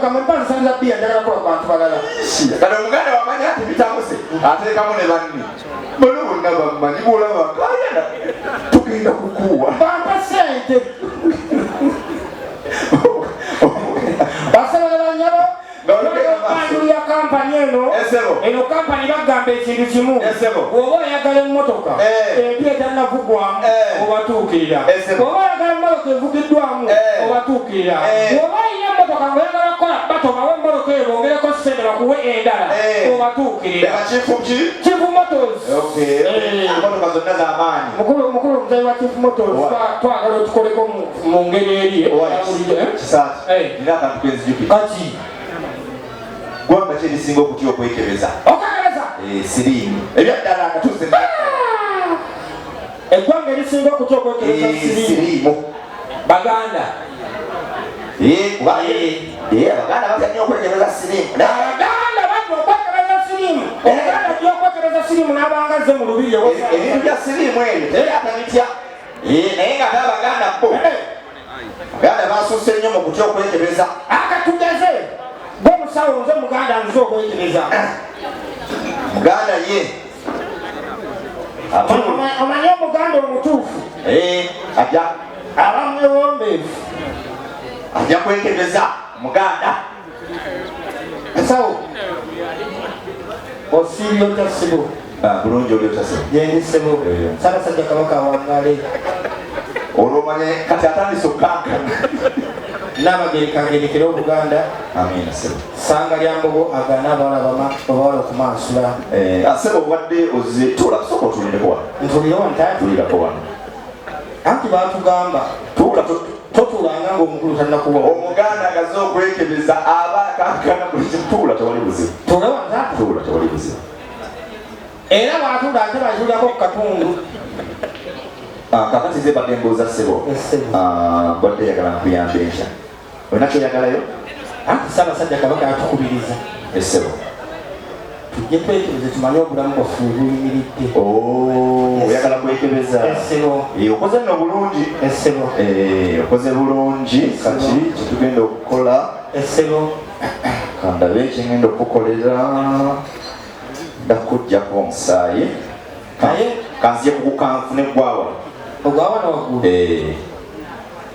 Mukama mpa nsaliza bbiya, njagala kukola ku bantu balala. Kati omuganda wamanya nti bitabuse, ateekamu ne banne bano bonna bammanyi, bwolaba kayana tugenda kukuwa. Bampa sente. Basabala banyabo. Banjulu ya kampani eno. Eno kampani bagamba ekintu kimu: bw'oba oyagala emmotoka empya etannavugwamu, obatuukirira. Bw'oba oyagala emmotoka evugiddwamu, obatuukirira. Bw'oba olina emmotoka ng'oyagala kukola bato, bawe emmotoka eyo bongereko ssente bakuwe endala, obatuukirira. Chief Motors. Emotoka zonna z'amaanyi. Mukulu, mukulu muzayi wa Chief Motors, twagala otukoleko mu ngeri eri. Kisaati, nina akantu kenzijukira. Kaki? Gwanga ki erisinga okutya okwekebeza? Okwekereza? Siriimu ebyaddala nga tuze. Eggwanga erisinga okutya okwekereza, siriimu? Siriimu. Baganda. Abaganda batya nnyo okwekebeza siriimu. Abaganda batya okwekereza siriimu. Omuganda ajja okwekereza siriimu n'abanga azze mu lubiri. Ebintu bya siriimu ebyo tebyata bitya, naye nga ate abaganda bo, baganda basusse nnyo mu kutya okwekebeza. Akatugeze gwe omusawo, nze muganda nze okwekereza. Muganda ye. Omanye omuganda omutuufu Ajja aba mwewombeefu. Ajja kwekebeza muganda. Musawo, osiibye otya, ssebo? Bulungi, oli otya, ssebo? Gyendi, ssebo. Ssaabasajja Kabaka awangale. Olwo omanye kati atandise okukankana. Naabagereka agerekere Obuganda. Amiina, ssebo. Ssanga lya mbogo agaana abawala abawala okumansula. Ssebo, obadde ozze, tuula, sooka otulireko wano. Ntulire wano, taata? Tulirako wano. Anti baatugamba tuula. Totuulanga ng'omukulu tannakuwa. Omuganda ngaze okwekebeza aba akankana buli kimu. Tuula, tewali buzibu. Tuule wano, taata? Tuula, tewali buzibu. Era bwatuula ate batuulako ku katundu. Kakati ze badde mbuuza, ssebo. Ssebo. Mbadde yagala nkuyambe enkya, olina kyoyagalayo? Anti Ssaabasajja Kabaka yatukubiriza Essebo. tujje twekebeze tumanye obulamu bwaffe we buyimiridde. Oh, oyagala kwekebeza? Essebo. Okoze nno bulungi. Essebo. Okoze bulungi. Kati kyetugenda okukola, Essebo. kandabe kyengenda okukukolera, ndakuggyako omusaayi. Naye Kanzije kukukanfune gwawa. Ogwa wano waggulu? Eh.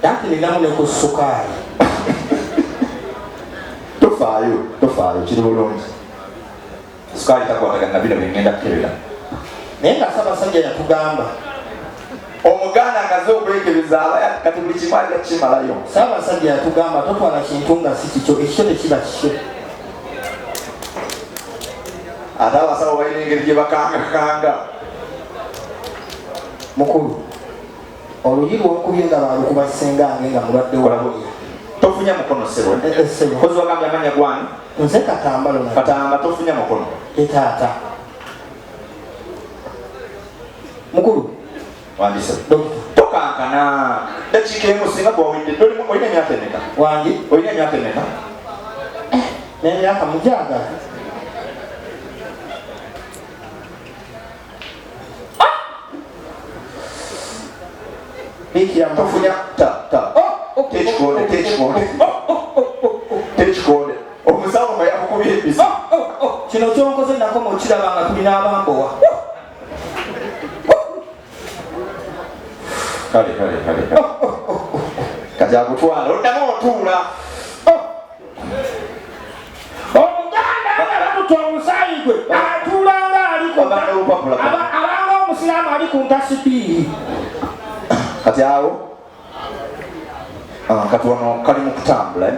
Anti ninamu ne ku sukaali. Tofaayo, tofaayo, kiri bulungi. Sukaali takwatagana na bino byengenda kukebera. Naye nga Ssaabasajja yatugamba Omuganda ngaze okwekebeza aba kati buli kimu ajja kukimalayo. Ssaabasajja yatugamba totwala kintu nga si kikyo, ekikyo tekiba kikyo. Ate abasawo balina engeri gye bakangakanga. Mukulu, oluyi lwonkubye nga balukuba ssengange nga mulwadde wange. Tofunya mukono, ssebo. Ssebo. Kozi wagambye amanya gwani? Nze Katambalo na. Katamba, tofunya mukono. Etaata mukulu. Wandise. Dokita. Tokankana, dakiika emu singa gwawedde. Olina emyaka emeka? Wange. Olina emyaka emeka? N'emyaka mujagala. Bikira. Tofunya, ta ta. Tekikonde, tekikonde, tekikonde. Omusawo nga yakukubye ebisi. Kino kyonkoze nakoma okiraba nga tulina abambowa. Kale kale kale kale, kati akutwala oddamu otuula. Omuganda nga batutta omusaayi gwe atuulanga ali ku Wabanga olupapula. Abanga omusiraamu ali ku ntasibiiri. Kati awo kati wano kali mu kutambula, eh?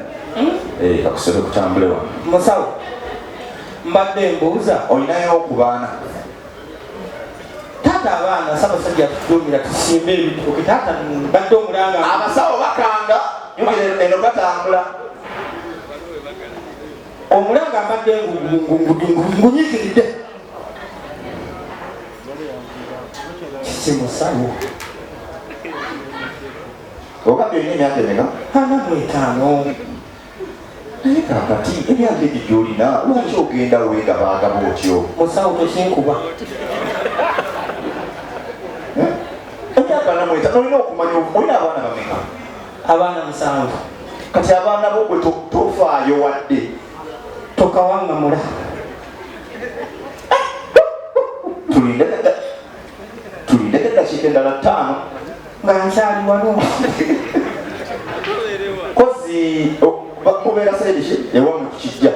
Eh, kakusobe kutambule wano. Musawo, mbadde mbuuza. Olinayo ku baana? Taata, abaana Ssaabasajja yatutuumira tusimbe ebitooke. Taata, mbadde omulanga. Abasawo bakanga. Jjukira eno katambula. Omulanga mbadde ngunyiikiridde. Kiki, musawo? Ogambye olina emyaka emeka? 45. Naye kakati emyaka egyo gyolina, lwaki ogenda weegabaagaba otyo? Musawo, tokinkuba. Eh? Emyaka 45, olina okumanya. Olina abaana bameka? Abaana musanvu. Kati abaana bo gwe tofaayo wadde. Tokawaŋŋamula. Tulindeko eddakiika endala 5. Nga nkyali wano. Kozi mubeera sayidi ki ewammwe ku kijja?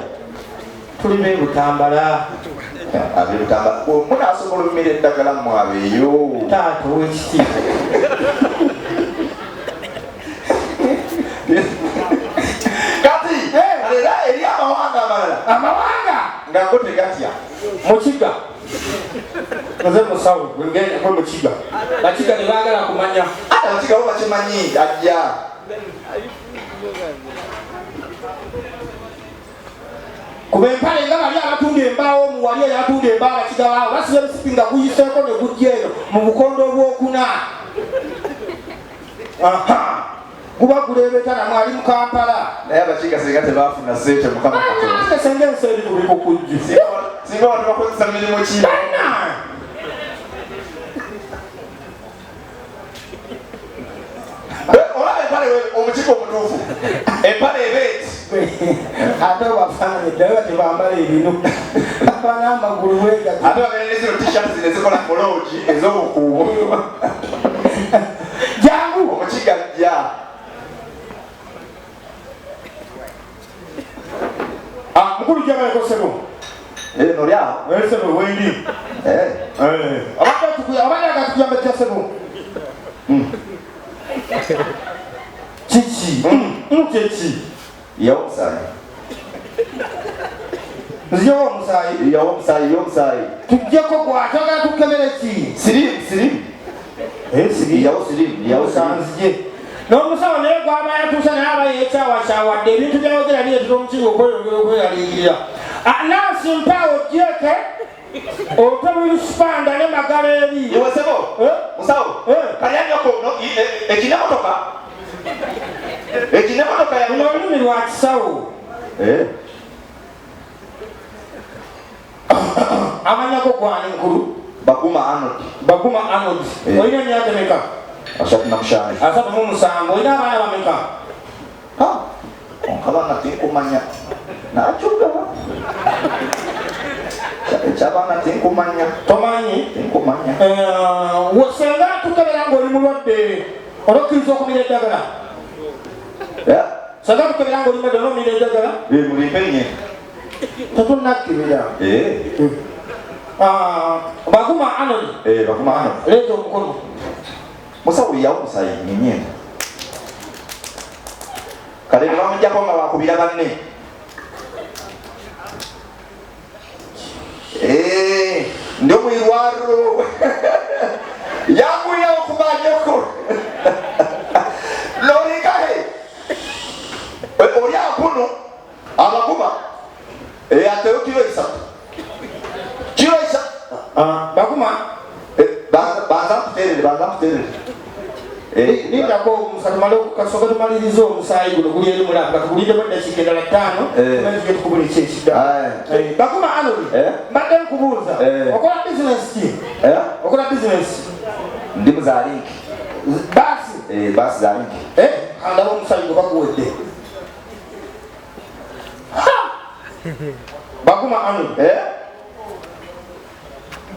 Tuli b'e Butambala. Ab'e Butambala. Munaasobola omumira eddagala mmwe abeeyo. Taata ow'ekitiibwa. Kati era eri amawanga amalala. Amawanga? Nga go tegatya. Mukiga. Nze musawo, ngenda ko mukiga. Bakiga tebaagala kumanya. Ate abakiga bo bakimanyi ajja. Kuba empale nga bali abatunda embaawo mu wali eyo abatunda embaawo abakiga baawo basiba emisipi nga guyiseeko ne gujja eno mu bukondo obwokuna. Aha! Guba guleebeta namwe ali mu Kampala. Naye abakiga singa tebaafuna ssente Mukama Katonda. Ate singa ensi eri ku bikukujju. Singa abantu bakozesa mirimu ki? Olaba empale omukiga omutuufu. Empale eba eti. Ate obafaananyi ddala tebambala ebinu. Baba n'amagulu bwe gatyo. Ate babeera ne zino t-shirt zino ezikola mu loogi ez'obukuubo. Jangu. Omukiga ajja. Mukulu gyabaleko ssebo. Noli awo? Ssebo, wendi. Abadde agatukuyamba etya ssebo? Kiki? Kiki? Yawa omusaayi. Nzijewo omusaayi? Yawa omusaayi, yawa omusaayi. Tuggyeko gwa, twagala tukebere ki? Siriimu, siriimu. Siriimu. Yawa siriimu, yawa siriimu. Nzije. N'omusawo naye gw'aba yatuuse naye aba yeekyawakyawadde ebintu by'ayogera bireetera omukiga okweyongera okweraliikirira. Nansi mpaawo gyeke ote Wilsipanda ne Magala eri. Iwe ssebo, musawo, kali anyoko no, ekinemotoka. Ekinemotoka ya Luno olulimi lwa kisawo. Amannya go gwani mukulu? Baguma Arnold. Baguma Arnold. Olina emyaka emeka? 37. 37. Olina abaana bameka? Ha! Abaana tinkumanya. Nakyuka. Ekyabaana tinkumanya. Tomanyi? Tinkumanya. Senga tukebera ng'oli mulwadde, olwokkiriza okumira eddagala? Senga tukebera ng'oli mulwadde, olwomira eddagala? Mulimpenye. Tetunnakebera. Baguma Arnold. Baguma Arnold. Leeta omukono. Musawo yawo omusaayi nyenye. Kale ne bamuggyako nga bakubira banne. Ndi omwirwaro. Yanguya okumanyoko. Nolingahe. Oli akuno abaguma. Ateyo kilo 3. Kilo 3. Baguma. Banza nkuteerere, banza nkuteerere. Lindako omusaayi, kasooka tumalirize omusaayi guno guli eri mulamba, tugulindemu eddakiika endala 5, tumanyi tujje tukubule ki ekidda. Baguma Arnold, mbadde nkubuuza, okola bizinesi ki? Okola bizinesi? Ndi muzaalinki. Baasi? Baasi za linki. Ndaba omusaayi gwe baguwedde. Ha! Baguma Arnold.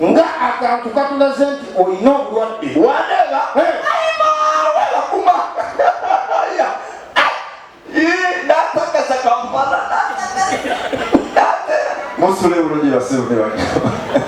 Nga akantu katulaze nti olina obulwadde. Wandeeba? Ayimawe Baguma. Natakaza Kampala. Musule bulungi basibu ne bagamba.